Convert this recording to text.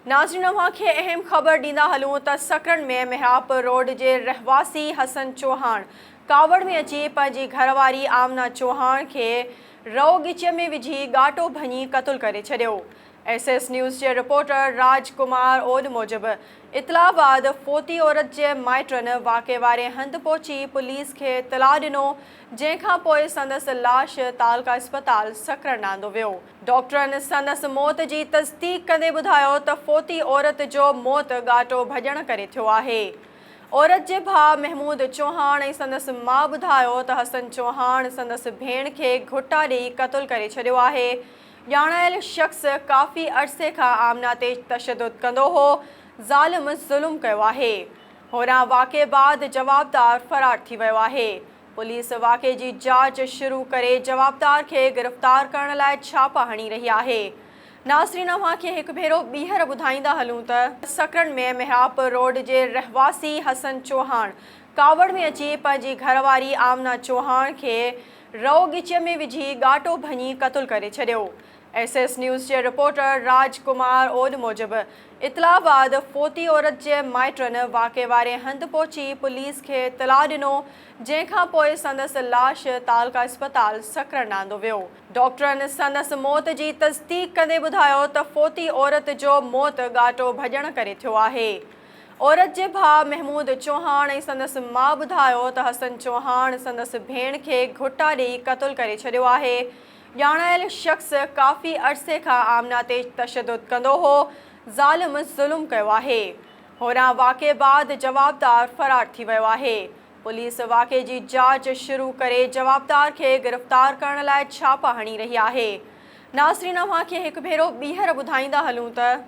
ناظرين اوهان کي اهم خبر ڏيندا هلون ته سڪرنڊ ۾ محرابپور روڊ جي رهواسي حسن چوهاڻ ڪاوڙ ۾ اچي پنهنجي گهرواري آمنه چوهاڻ کي رئو ڳچيء ۾ وجهي ڳاٽو ڀڃي قتل ڪري ڇڏيو. ايس ايس نيوز جي رپورٽر راج ڪمار اوڏ موجب اطلاع بعد فوتي عورت جي مائٽن واقعي واري هنڌ پهچي پوليس کي اطلاع ڏنو جنهن کان پوء سندس لاش تعلقه اسپتال سڪرنڊ آندو ويو. ڊاڪٽرن سندس موت جي تصديق ڪندي ٻڌايو ته فوتي عورت جو موت ڳاٽو ڀڄڻ ڪري ٿيو آهي. عورت جي ڀاء محمود چوهاڻ ۽ سندس ماء ٻڌايو ته حسن چوهاڻ سندس ڀيڻ کي گهٽا ڏئي قتل ڪري ڇڏيو آهي. ڄاڻايل شخص ڪافي عرصي کان آمنه تي تشدد ڪندو هو، ظالم ظلم ڪيو آهي. هوڏانهن واقعي بعد جوابدار فرار ٿي ويو آهي. پوليس واقعي جي جاچ شروع ڪري جوابدار کي گرفتار ڪرڻ لاء ڇاپا هڻي رهي آهي. ناظرين اوهان کي هڪ ڀيرو ٻيهر ٻڌائيندا هلون ته سڪرنڊ ۾ محرابپور روڊ جي رهواسي حسن چوهاڻ ڪاوڙ ۾ اچي پنهنجي گهرواري آمنه چوهاڻ کي رئو ڳچيء ۾ وجهي ڳاٽو ڀڃي قتل ڪري ڇڏيو. ايس ايس نيوز جي رپورٽر راج ڪمار اوڏ موجب اطلاع بعد فوتي عورت جي مائٽن واقعي واري هنڌ پهچي پوليس کي اطلاع ڏنو جنهن کان پوء سندس لاش تعلقه اسپتال سڪرنڊ آندو ويو. ڊاڪٽرن سندس موت جي تصديق ڪندي ٻڌايو ته فوتي عورت جو موت ڳاٽو ڀڄڻ ڪري ٿيو آهي. عورت جي ڀاء محمود چوهاڻ ۽ سندس ماء ٻڌايو ته حسن چوهاڻ سندس ڀيڻ کي گهٽا ڏئي قتل ڪري ڇڏيو آهي. ڄاڻايل شخص ڪافي عرصي کان آمنه تي تشدد ڪندو هو، ظالم ظلم ڪيو آهي. هوڏانهن واقعي بعد جوابدار فرار ٿي ويو آهي. پوليس واقعي جي جاچ شروع ڪري جوابدار کي گرفتار ڪرڻ لاء ڇاپا هڻي رهي آهي. ناظرين اوهان کي هڪ ڀيرو ٻيهر ٻڌائيندا هلون ته.